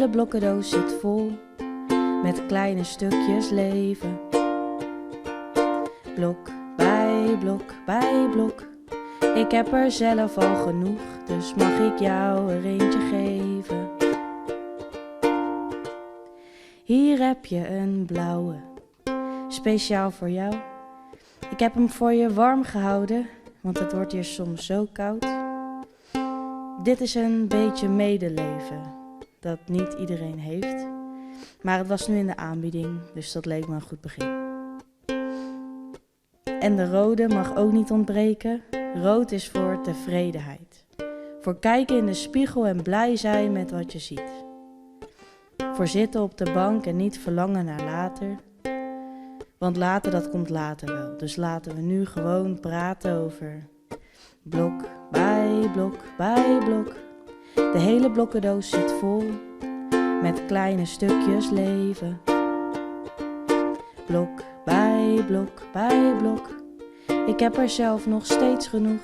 hele blokkendoos zit vol met kleine stukjes leven. Blok bij blok bij blok. Ik heb er zelf al genoeg, dus mag ik jou er eentje geven. Hier heb je een blauwe, speciaal voor jou. Ik heb hem voor je warm gehouden, want het wordt hier soms zo koud. Dit is een beetje medeleven dat niet iedereen heeft. Maar het was nu in de aanbieding, dus dat leek me een goed begin. En de rode mag ook niet ontbreken. Rood is voor tevredenheid. Voor kijken in de spiegel en blij zijn met wat je ziet. Voor zitten op de bank en niet verlangen naar later. Want later, dat komt later wel. Dus laten we nu gewoon praten over blok bij blok bij blok. De hele blokkendoos zit vol met kleine stukjes leven. Blok bij blok bij blok. Ik heb er zelf nog steeds genoeg,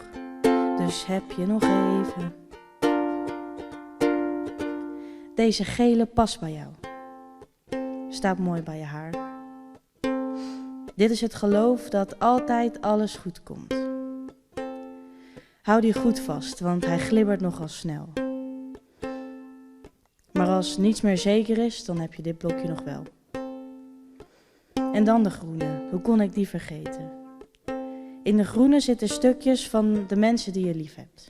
dus heb je nog even. Deze gele past bij jou. Staat mooi bij je haar. Dit is het geloof dat altijd alles goed komt. Hou die goed vast, want hij glibbert nogal snel. Maar als niets meer zeker is, dan heb je dit blokje nog wel. En dan de groene, hoe kon ik die vergeten? In de groene zitten stukjes van de mensen die je lief hebt.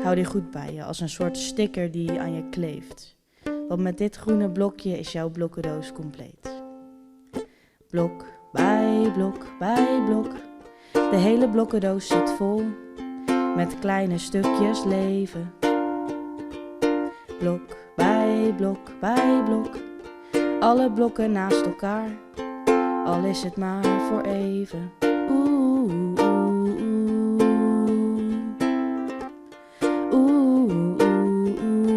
Hou die goed bij je, als een soort sticker die aan je kleeft. Want met dit groene blokje is jouw blokkendoos compleet. Blok bij blok bij blok, de hele blokkendoos zit vol met kleine stukjes leven. Blok bij blok bij blok, alle blokken naast elkaar, al is het maar voor even. Oeh, oeh, oeh. Oeh, oeh, oeh.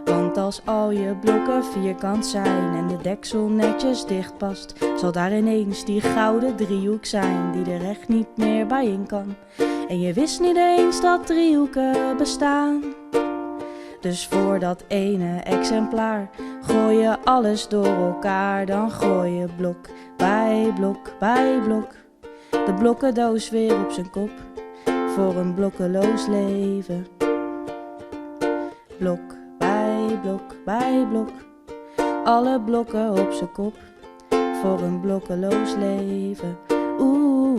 Want als al je blokken vierkant zijn en de deksel netjes dicht past, zal daar ineens die gouden driehoek zijn die er echt niet meer bij in kan. En je wist niet eens dat driehoeken bestaan. Dus voor dat ene exemplaar gooi je alles door elkaar. Dan gooi je blok bij blok bij blok de blokkendoos weer op zijn kop voor een blokkeloos leven. Blok bij blok bij blok, alle blokken op zijn kop voor een blokkeloos leven. Oeh.